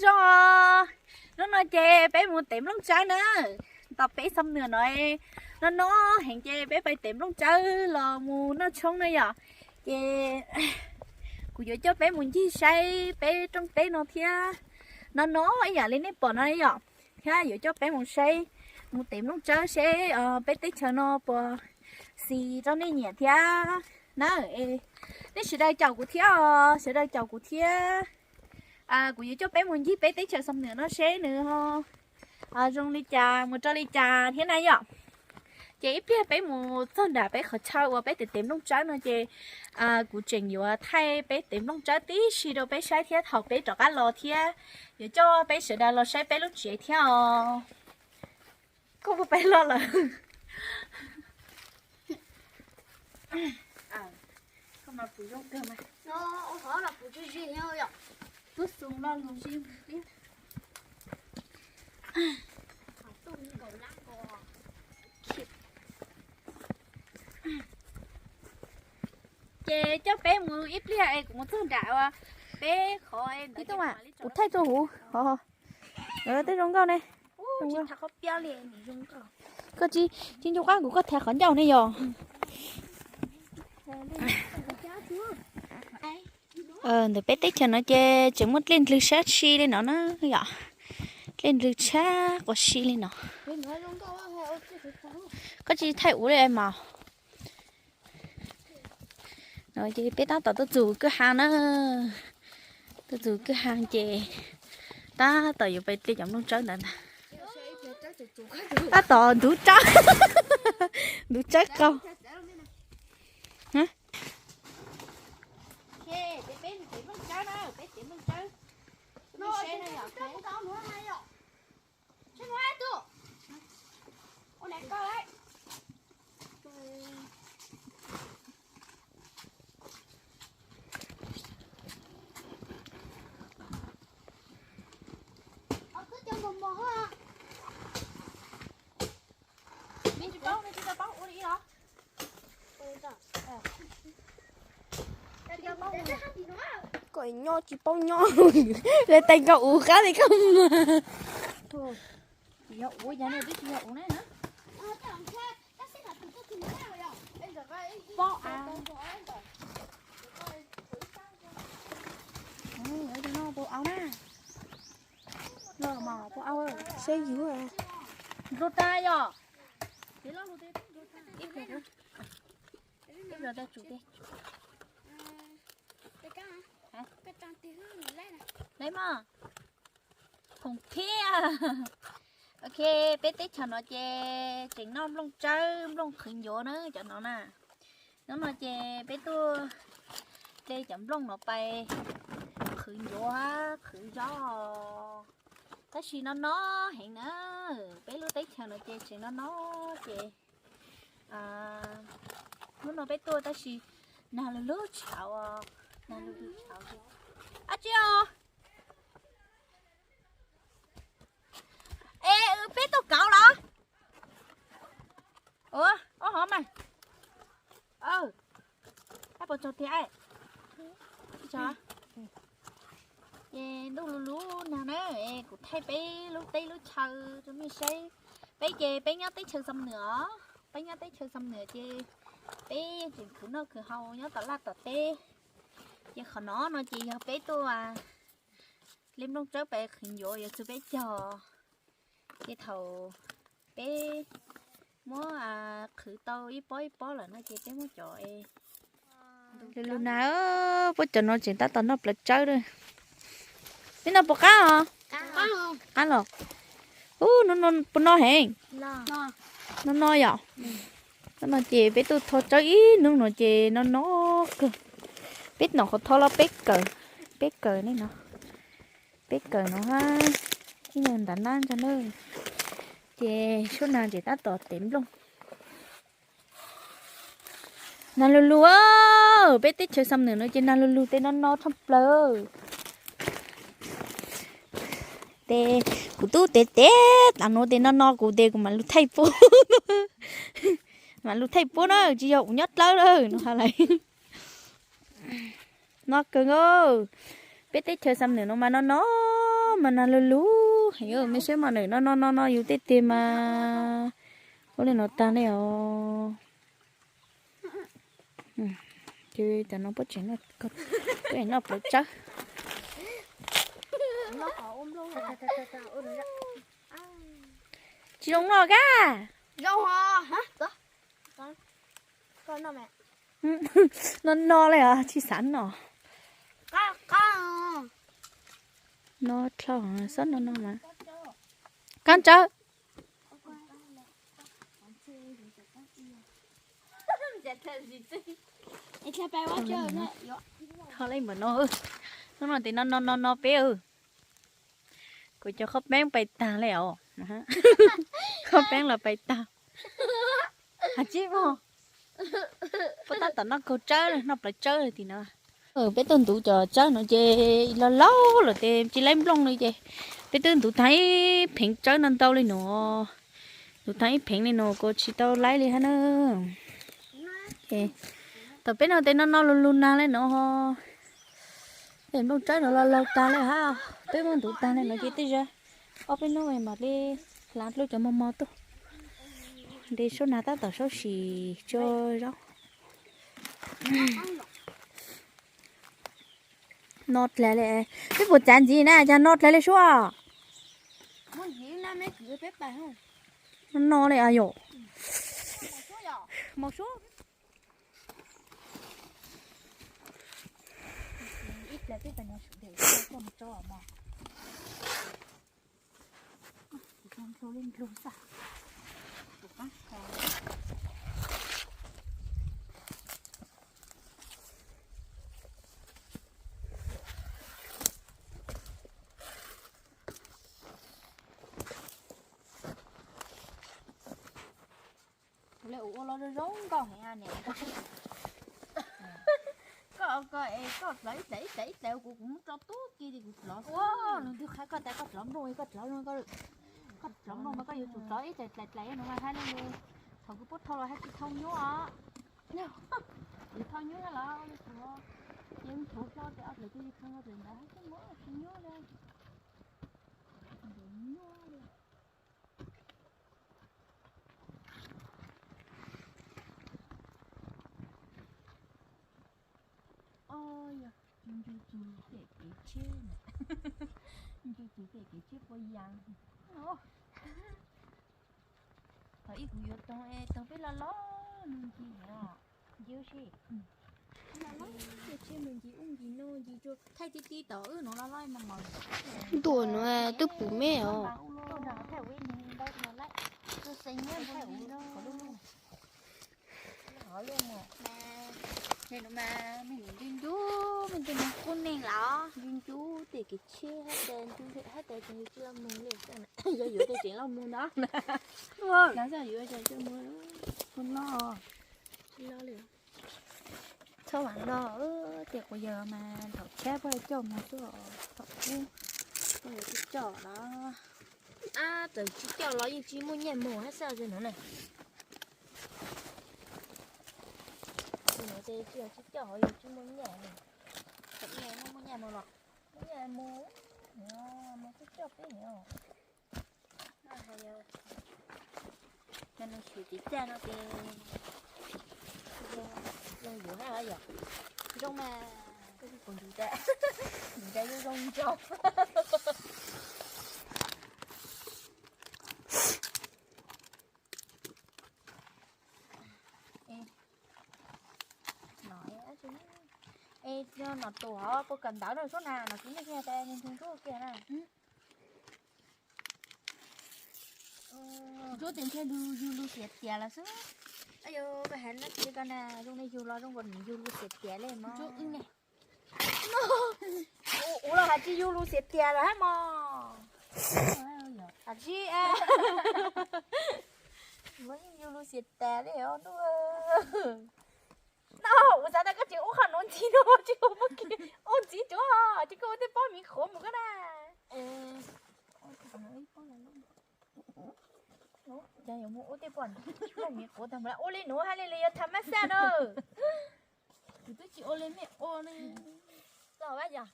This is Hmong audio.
Zoo, hnub no ces peb mus tev nplooj tsawb na. Tom peb Xam Nwm no no heev ces peb pais tev nplooj tsawb los mus noj tshoob na yom. Ces kuv yuav coj peb mus ncig saib peb rooj teb no thiab. No no ib yam li nej pom no yom, thiab yuav coj peb mus saib, mus tev nplooj tsawb seb peb teb chaws no puas xis rau nej nyiam thiab na. Nej sawv daws caum kuv thiab os, sawv daws caum kuv thiab. Kuv yuav coj peb mus ncig peb teb chaws Xam Nwm no seb nws zoo li cas, mus rau li cas thiab na yom. Ces ib pliag peb mus txog nram peb qhov chaw uas peb tev tev nplooj tsawb no ces kuv tseem yuav thaij peb tev nplooj tsawb tib si rau peb saib thiab thaum peb rov qab los thiab yuav coj peb sawv daws los saib peb lub tsev thiab os. Koj puas pais los lawm? Koj mas puas zoo kawg mas. Tub xoo loj lus zib tiab. Ces coj peb mus ib pliag es kuv mus txog nram peb qhov. Kuv thaij rau huv. Twb zoo nkauj ne. Koj tsis, tsis ncu qab kuv koj thaij qhov ncauj ne yom. Ntawm peb teb chaws no ces tseem muaj dlej ndlwg sab si li no na yom. Dlej ndlwg tshab quas si li no. Koj tsis thaij ua li mas. No ces peb tab tom tuaj txug kwj ha na. Tuaj txug kwj ha ces tab tom yuav pais dle cov nplooj tsawb ntawd ntag. Tab tom ntuv tsawb, ntuv tsawb qaug. Kom nyob tsis paub nyob, le tais nkaus ua qab li koj mas. Tsis yog ua, yog ne twb tsis yog ua na. Pob av. Pob av na. Los mas pob av. Saib yus. Nrog tag yom. Ib los tag tsum tiag. Lawv mas. Khoom phiaj. Ok, peb teb chaws no ces tseem noj nplooj tsawb nplooj qhwv ncuav na cov no na. Hnub no ces peb tuaj de cov nplooj no pais qhwv ncuav qhwv zaub. Tab sis no no heev na, peb lub teb chaws no ces tseem no no ces hnub no peb tuaj tab sis nag lug lug tshauv, nag lug lug tshauv. Ab tsi os. Es peb tuaj kauv los? Ua, ob hov mas. Ab puas tsaug tiag? Ces ntuj lub lub nag na, kuv thaij peb lub teb lub chaw rau mej saib. Peb ces peb nyob teb chaws Xam Nwm os, peb nyob teb chaws Xam Nwm ces peb tseem khwv noj khwv haus nyob tom laj tom teb. Ces qhov no no ces yog peb tuaj li nplooj tsawb pais qhwv ncuav yuav txug peb caug. Ces thaum peb muab qhwv tau ib pob ib pob lawm no ces peb muab cov lug lug na, puab cov no tseem tab tom noj plawv tsawb. Peb noj puas qab os? Qab los. Ub, hnub no puas no heev? No no yom. Hnub no ces peb tuaj tho tsawb ib hnub no ces no no kawg. Peb nom qhov tho los peb kawm, peb kawm ne no. Peb kawm no hab ib nyuag ntav nab ntag na. Ces suab nag ces tab tom tev nplooj. Nag lug lug, peb teb chaws Xam Nwm no ces nag lug lug tes no no tshaj plaws. Tes kuv tub tes tes tas nuav tes no no kuv tes kuv mam lug thaij puab, mam lug thaij puab na, tsis yog kuv nyob dlawb lawm no has lawm. No kawg, peb teb chaws Xam Nwm no mas no no. Mas nas lug lug, me saib mas nws no no no no yus tej teg mas ua li no tag ne os. Ces tam no puab tseem noj plawv tsawb. Tsis zoo noj kab. No no li os, tsis xav noj. No dlhau, xob no no mas. Kab tsawb. Tho li npaum no, hnub no tes no no no no peb. Kuv cov qhob peeb pais tag li os. Qhob peeb los pais tag. Has tsib mog. Puab tab tom noj kaug tsawb, noj plawv tsawb tim no. Peb tuaj ntuv cov tsawb no ces laug laug lawm tes tsis laib nplooj li ces peb twb ntuv tag ib pheev tsawb no ntau li no. Ntuv tag ib pheev li no kuj tsis tau laib li hab na. Thaum peb no tes no no lug lug nag li no. Nplooj tsawb no los laug tag li hab, peb muab ntuv tag li no ces tej zaum ob peb hnub mam li hlav dlub cov mos mos tuaj de suab nag tab tom sawb sim tso zaub. No dlhau li, peb puas txav ntxiv na, cas no dlhau li suab. No li yom. Ua li ua los zoo zoo nkauj heev ne. Koj ko es koj dlov ib dlaim ib dlaim ib dlaim, kuv kuv muab tso tub ki ces kuv dlov xwb. Leej twg qha koj tas koj dlov nplooj, koj dlov, koj dlov nplooj mas koj yuav tsum dlov ib dlaim dlaim dlaim no mas hab li. Thaum kuv pub thau los hab tsis thau nyuaj os. Tsis thau nyuaj los li kuv yeej thuv hlo ces ob dlaim twb tsis thau, ob dlaim ntawd hab tsis muaj tsis nyuaj li. Nyuaj li. Os, yog ncu txug tej kev tshiab, ncu txug tej kev tshiab puab yas. Thaum ib kuv yuav toog es toog peb loj loj nug ncig os, ncig ua si. Loj loj tej tshiab mus ncig ub ncig no ncig tsuag thaij ti ti tom wb no loj loj mas mos. Ntuj no twb pum me os. Ncu ncu, me ntej no qub neeg los ncu ncu tej kev tshiab hab tas ncu hab tas tseem yuav tsis loj mus li. Yog yuav ces tseem loj mus no. Lawv xav yuav ces tsis mus, mus no. Tsis loj li. Txhob vam no, tej quav yawg mas thaum tshiab puab coj mus xwb, thaum ub puab yuav tsis coj los. Ab, txawm tsis coj los yeej tsis muaj nyiaj mus hab xwb no na. Tsis coj los yeej tsis muaj nyiaj, thaum ub muaj nyiaj mus los, muaj nyiaj mus, mus tsis coj peb os. Cov neeg xyum txiv txaj no ces zoo yuav hab yom. Zoo mas, koj tsis pom ntug cas, ntug cas zoo zoo ntsoog. Es nom tus hov puas kawm ntawv no sub na, nom tus nej kiag tas nws ntug ntsuab kiag na. Ntsuab tes ntshe yug lug xiav tias lawm xwb. Yog koj has no tsis li ko na, zoo li yug los zoo nkaus nws yug lug xiav tias li mog. Ua los has tsis yug lug xiav tias lawm hab mog. Has tsis, yug lug xiav tias li os ntuj. No, kuv xav tas koj tseem ua qhov nuav ntxiv no, tsis ua pob kws ua ntxiv tsuav, tsis koj ua tej pob miv qhuav mus koj na. Cas yuav mus ua tej pob miv qhuav tag mus ua li nuav hab li los yog tham mab xaj na. Kuv twb tsis ua li mej ua li. Txog vaj yog.